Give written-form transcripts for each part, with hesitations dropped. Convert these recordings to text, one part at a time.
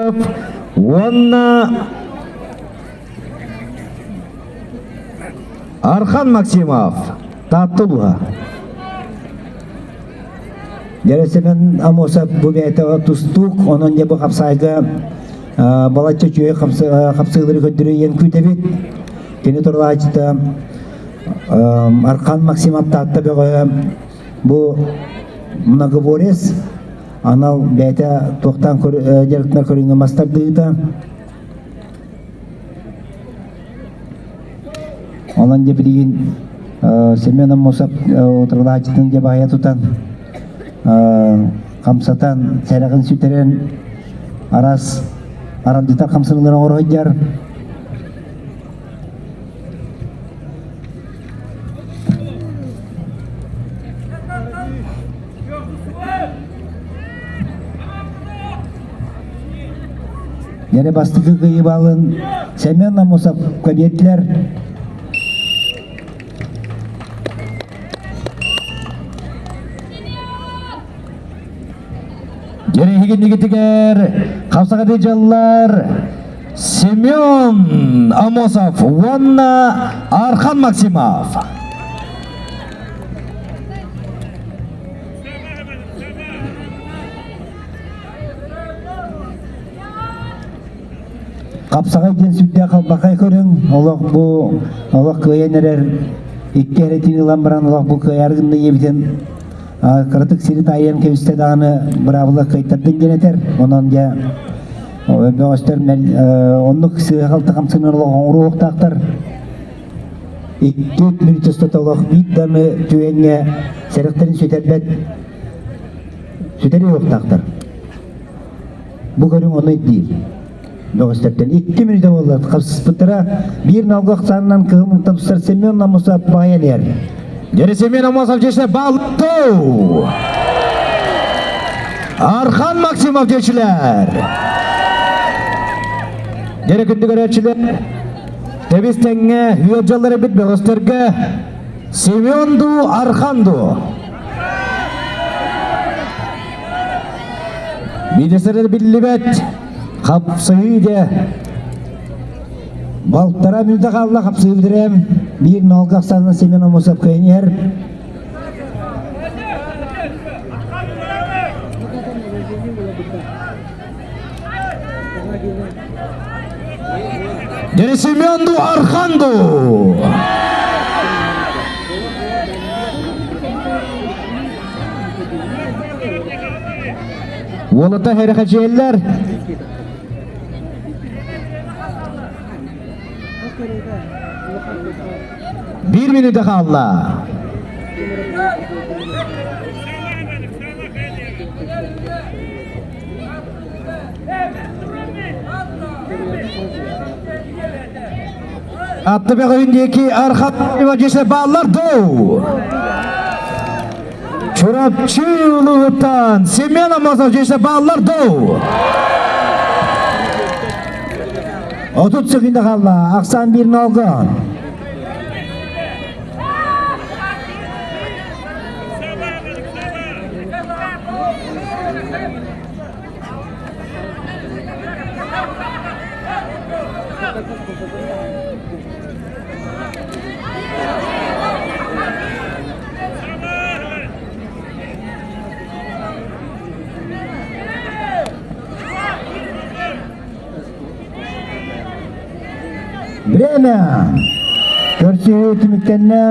Григорьев уонна Архан Максимов, Таатта улууһа. Дьэрэсэмэн Амосов бу бэйэтэ тустуук, онон дьэ бу хапсаайга балачча үчүгэй хапсыылары көрдөрүйэн күүтэбит. Кини туралааччыта Архан Максимов Таатта бөҕөһө бу многоборец анал бэйэтэ туохтаан дьарыктанар көрүҥҥэ мастардыыта. Онон дьэ билигин Семен Аммосов утарылааччытын дьэ баһыйа тутан хамсатан, сэрэҕин сүтэрэн араас аралдьытар хамсаныылары оҥоро сылдьар. Дьэрэ бастакы кыайыыбаалын Семен Амусов кэбиэтилэр. Дьэрэ иһигиннигитигэр хапсаҕа дьыллар Семен Амосов уонна Архан Максимов. Хапсаҕай диэн сүрдээх халбахай көрүҥ. Олох бу олох кыайан эрэр икки эрэтин ылан баран олох бу кыайар гынна диэбитин кыратык сири таайан кэбистэ даҕаны быраабыла кыайтардын диэн этэр. Онон дьэ бөҕөстөр оннук сыыһа-халты хамсанар олох оҥоруохтаахтар. Икки мүнүүтэ устата олох биир даҕаны түгэҥҥэ сэрэхтэрин сүтэрбэт сүтэриэ уохтаахтар. Бу көрүҥ ону ирдиир. Бөҕөстөртөн 2 мүнүүтэ буолла хапсыспыттара биир налга ахсаанынан кыһыл мунтан тустар Семен Намусов баайан иһэр. Дьэри Семен Амосов дьиэсэ Балту! Архан Максимов дьиэчилэр! Дьэри күндү көрөөччүлэр, тэбис тэҥҥэ үөрдьаллар эбит бөҕөстөргө Семен дуу, Архан дуу? Биирдэстэрэ биллибэт хапсыһыы дьэ. Балтара мүнүүтэ хаалла хапсыһыы бүтэрээм. Биир ноолга ахсаанынан Семен Амосов кыайан иһэр. Дьэ Семен дуу, Архан дуу? Уолата хэрэхэчиэллэр. Биир мүнүүтэ хаалла. Атты бөҕөһүн диэки Архат дьиэсэ бааллар дуу? Чурапчы улууһуттан Семен Аммосов дьиэсэ бааллар дуу? 30 секунда хаалла. Ахсаан биир нолга. Время! Көрсүһүү түмүктэннэ.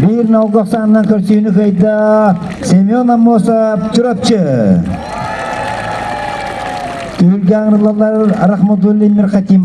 Биир нолго ахсаанынан көрсүһүүнү кыайда Семен Аммосов Чурапчы. Түһүлгэ аҥырылаллар Рахматуллин Мирхатим.